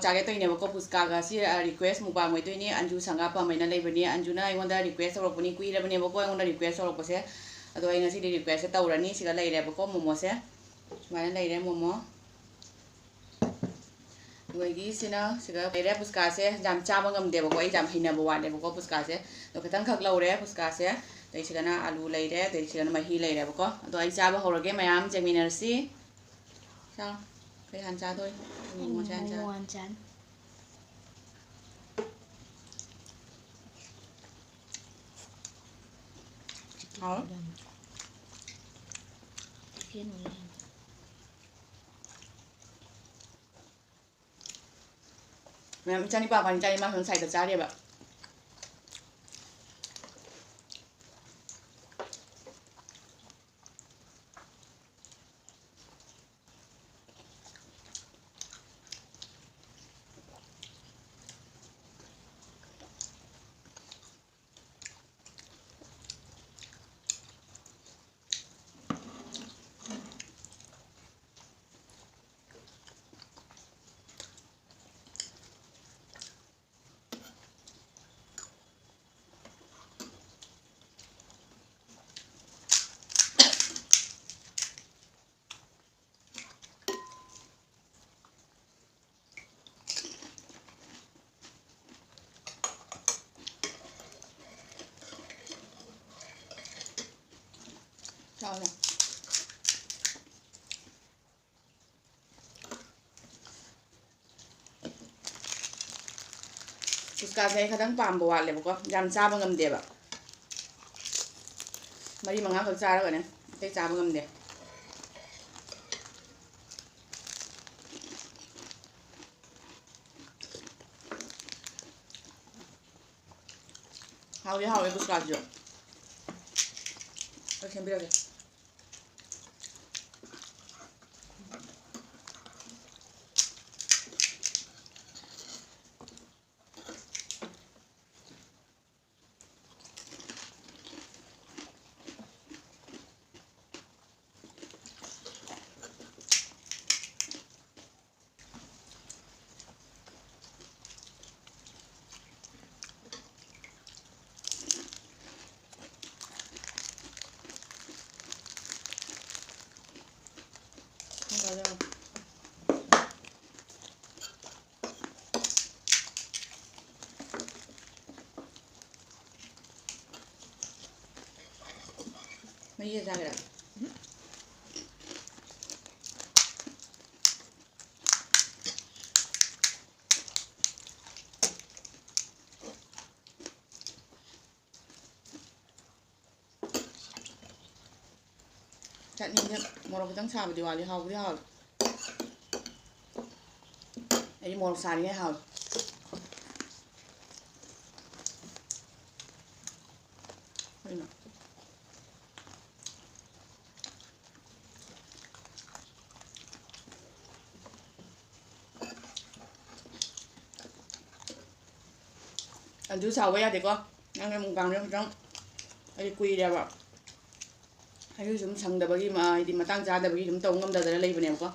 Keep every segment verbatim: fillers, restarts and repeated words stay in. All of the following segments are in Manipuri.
ꯆꯥꯒꯦ ꯇꯧꯔꯤꯅꯦꯕꯀꯣ꯫ ꯄꯨꯁꯀꯥꯒ ꯁꯤ, ꯑ, request mukbang ꯑꯣꯏꯗꯣꯏꯅꯦ꯫ ꯑꯟꯖꯨ ꯁꯪꯒꯥꯐꯝ ꯍꯥꯏꯅ ꯂꯩꯕꯅꯦ꯫ ꯑꯟꯖꯨꯅ ꯑꯩꯉꯣꯟꯗ request ꯇꯧꯔꯛꯄꯅꯤ, ꯀꯨꯏꯔꯕꯅꯦꯕꯀꯣ ꯑꯩꯉꯣꯟꯗ request ꯇꯧꯔꯛꯄꯁꯦ꯫ ꯑꯗꯣ ꯑꯩ ꯉꯁꯤꯗꯤ request ꯁꯦ ꯇꯧꯔꯅꯤ꯫ ꯁꯤꯒ ꯂꯩꯔꯦꯕꯀꯣ ꯃꯣꯃꯣꯁꯦ꯫ ꯁꯨꯃꯥꯏꯅ ꯂꯩꯔꯦ ꯃꯣꯃꯣ꯫ ꯑꯗꯒꯤ ꯁꯤꯅ ꯁꯤꯒ ꯂꯩꯔꯦ꯫ ꯄꯨꯁꯀꯥꯁꯦ ꯌꯥꯝ ꯆꯥꯕ ꯉꯝꯗꯦꯕꯀꯣ, ꯑꯩ ꯌꯥꯝ ꯍꯩꯅꯕ ꯋꯥꯠꯂꯦꯕꯀꯣ ꯄꯨꯁꯀꯥꯁꯦ꯫ ꯑꯗꯣ ꯈꯤꯇꯪꯈꯛ ꯂꯧꯔꯦ ꯄꯨꯁꯀꯥꯁꯦ꯫ ꯑꯗꯩ ꯁꯤꯗꯅ ꯑꯂꯨ ꯂꯩꯔꯦ, ꯑꯗꯩ ꯁꯤꯗꯅ ꯃꯍꯤ ꯂꯩꯔꯦꯕꯀꯣ꯫ ꯑꯗꯣ ꯑꯩ ꯆꯥꯕ ꯍꯧꯔꯒꯦ, ꯃꯌꯥꯝ ꯌꯦꯡꯃꯤꯟꯅꯔꯁꯤ꯫ ꯆꯥꯎ꯫ ꯀꯩ ꯍꯥꯟꯅ ꯆꯥꯗꯣꯏ? ꯃꯣꯃꯣꯁꯦ ꯍꯥꯟꯅ ꯆꯥ-, ꯃꯣꯃꯣ ꯍꯥꯟꯅ ꯆꯥꯅꯤ꯫ ꯍꯥꯎ꯫ ꯆꯤꯛꯀꯟ ꯑꯣꯏꯅ ꯍꯦꯟꯅ꯫ ꯃꯌꯥꯝ ꯏꯆꯥꯅꯤꯄꯥ ꯑꯩꯈꯣꯏꯅꯤ ꯆꯥꯔꯤ, ꯃꯥ ꯁꯣꯝ ꯁꯥꯏꯗ ꯆꯥꯔꯤꯕ꯫ ꯆꯥꯎꯅꯦ꯫ ꯄꯨꯁꯀꯥꯁꯦ ꯑꯩ ꯈꯤꯇꯪ ꯄꯥꯝꯕ ꯋꯥꯠꯂꯦꯕꯀꯣ, ꯌꯥꯝ ꯆꯥꯕ ꯉꯝꯗꯦꯕ꯫ ꯃꯔꯤ ꯃꯉꯥꯈꯛ ꯆꯥꯔꯒꯅꯦ, ꯑꯇꯩ ꯆꯥꯕ ꯉꯝꯗꯦ꯫ ꯍꯥꯎꯗꯤ ꯍꯥꯎꯋꯦ ꯄꯨꯁꯀꯥꯁꯤꯁꯨ꯫ ꯑꯩ ꯁꯦꯝꯕꯤꯔꯒꯦ꯫ ꯄꯤꯖ ꯆꯥꯒꯦꯔꯥ? ꯆꯠꯅꯤꯁꯦ ꯃꯣꯔꯣꯛ ꯈꯤꯇꯪ ꯁꯥꯕꯗꯤ ꯋꯥꯠꯂꯤ, ꯍꯥꯎꯕꯨꯗꯤ ꯍꯥꯎꯋꯦ꯫ ꯑꯩꯗꯤ ꯃꯣꯔꯣꯛ ꯁꯥꯔꯤꯉꯩ ꯍꯥꯎꯋꯦ꯫ ꯀꯩꯅꯣ? ꯑꯗꯨ ꯁꯥꯎꯕ ꯌꯥꯗꯦꯀꯣ꯫ ꯅꯪꯅ ꯃꯨꯛꯕꯥꯡꯗ ꯈꯤꯇꯪ, ꯑꯩꯗꯤ ꯀꯨꯏꯔꯦꯕ꯫ ꯑꯩꯁꯨ ꯁꯨꯝ ꯁꯪꯗꯕꯒꯤ, ꯃ-, ꯍꯥꯏꯗꯤ ꯃꯇꯥꯡ ꯆꯥꯗꯕꯒꯤ ꯁꯨꯝ ꯇꯧ ꯉꯝꯗꯗꯅ ꯂꯩꯕꯅꯦꯕꯀꯣ꯫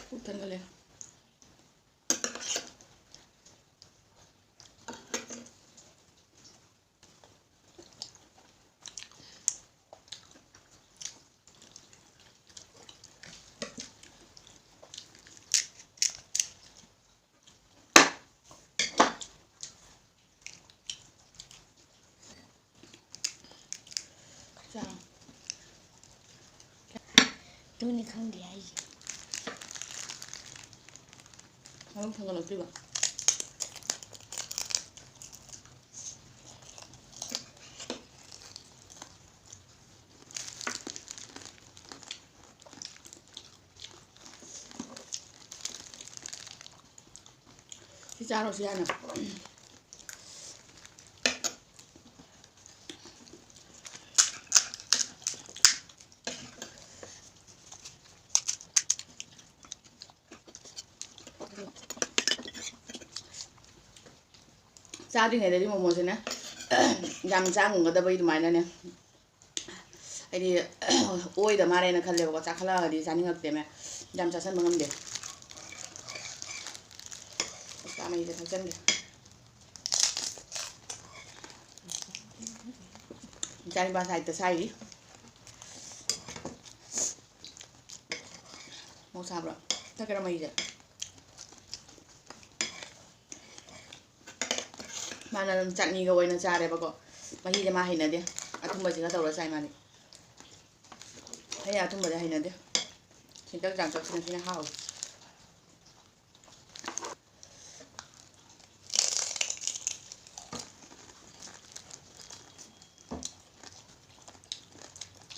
ꯄꯨꯛ ꯊꯟꯒꯠꯂꯦ꯫ ꯆꯥꯎ꯫ ꯑꯗꯨꯅꯤ ꯈꯪꯗꯦ ꯍꯥꯏꯁꯦ꯫ ꯑꯃꯨꯛ ꯊꯥꯡꯒꯠꯂꯛꯇꯣꯏꯕ꯫ ꯁꯤ ꯆꯥꯔꯣ, ꯁꯤ ꯍꯥꯟꯅ꯫ ꯆꯥꯗ꯭ꯔꯤꯉꯩꯗꯗꯤ ꯃꯣꯃꯣꯁꯤꯅ ꯌꯥꯝ ꯆꯥ ꯉꯝꯒꯗꯕꯩ ꯑꯗꯨꯃꯥꯏꯅꯅꯦ, ꯍꯥꯏꯗꯤ ꯑꯣꯏꯗ ꯃꯥꯜꯂꯦꯅ ꯈꯜꯂꯦꯕꯀꯣ꯫ ꯆꯥꯈꯠꯂꯛꯑꯒꯗꯤ ꯆꯥꯅꯤꯡꯉꯛꯇꯦꯃꯦ, ꯌꯥꯝ ꯆꯥꯁꯟꯕ ꯉꯝꯗꯦ꯫ ꯆꯥ ꯃꯍꯤꯁꯦ ꯊꯛꯆꯟꯒꯦ꯫ ꯏꯆꯥꯅꯤꯄꯥ ꯁꯥꯏꯗ ꯁꯥꯏꯔꯤ꯫ ꯃꯣꯔꯣꯛ ꯁꯥꯕ꯭ꯔꯣ? ꯊꯛꯀꯦꯔꯣ ꯃꯍꯤꯁꯦ? ꯃꯥꯅ ꯑꯗꯨꯝ ꯆꯠꯅꯤꯒ ꯑꯣꯏꯅ ꯆꯥꯔꯦꯕꯀꯣ꯫ ꯃꯍꯤꯁꯦ ꯃꯥ ꯍꯩꯅꯗꯦ꯫ ꯑꯊꯨꯝꯕꯁꯤꯒ ꯇꯧꯔ ꯆꯥꯏ ꯃꯥꯗꯤ꯫ ꯍꯩ ꯑꯊꯨꯝꯕꯗꯤ ꯍꯩꯅꯗꯦ꯫ ꯁꯤꯟꯇꯛ ꯆꯥꯡꯇꯛꯁꯤꯅ ꯁꯤꯅ ꯍꯥꯎꯋꯤ꯫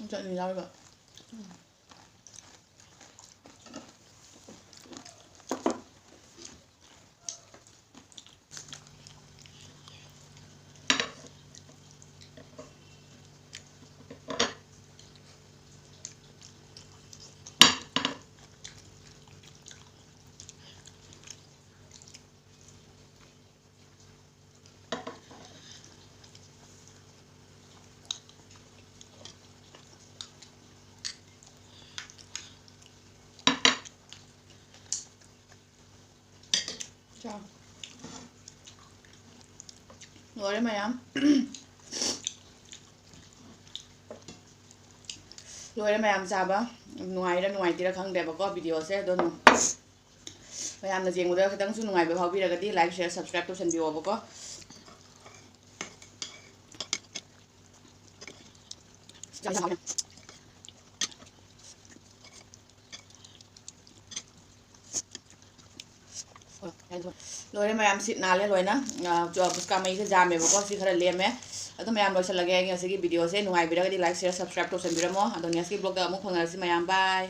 ꯆꯠꯅꯤ ꯌꯥꯎꯔꯒ꯫ ꯆꯥꯎ꯫ ꯂꯣꯏꯔꯦ ꯃꯌꯥꯝ꯫ ꯂꯣꯏꯔꯦ ꯃꯌꯥꯝ ꯆꯥꯕ꯫ ꯅꯨꯡꯉꯥꯏꯔ ꯅꯨꯡꯉꯥꯏꯇꯦꯔ ꯈꯪꯗꯦꯕꯀꯣ videoꯁꯦ꯫ ꯑꯗꯣ ꯅꯨꯡ-, ꯃꯌꯥꯝꯅ ꯌꯦꯡꯕꯗ ꯈꯤꯇꯪꯁꯨ ꯅꯨꯡꯉꯥꯏꯕ ꯐꯥꯎꯕꯤꯔꯒꯗꯤ like, share, subscribe ꯇꯧꯁꯟꯕꯤꯌꯣꯕꯀꯣ꯫ ꯂꯣꯏꯔꯦ ꯃꯌꯥꯝ, ꯁꯤꯠ ꯅꯥꯜꯂꯦ ꯂꯣꯏꯅ꯫ ꯑ, ꯆ-, ꯄꯨꯁꯀꯥ ꯃꯍꯤꯁꯦ ꯌꯥꯝꯃꯦꯕꯀꯣ, ꯁꯤ ꯈꯔ ꯂꯦꯝꯃꯦ꯫ ꯑꯗꯣ ꯃꯌꯥꯝ, ꯂꯣꯏꯁꯤꯜꯂꯒꯦ ꯑꯩꯒꯤ ꯉꯁꯤꯒꯤ videoꯁꯦ꯫ ꯅꯨꯡꯉꯥꯏꯕꯤꯔꯒꯗꯤ like, share, subscribe ꯇꯧꯁꯟꯕꯤꯔꯝꯃꯣ꯫ ꯑꯗꯣ next vlogꯇ ꯑꯃꯨꯛ ꯐꯪꯅꯔꯁꯤ ꯃꯌꯥꯝ, bye꯫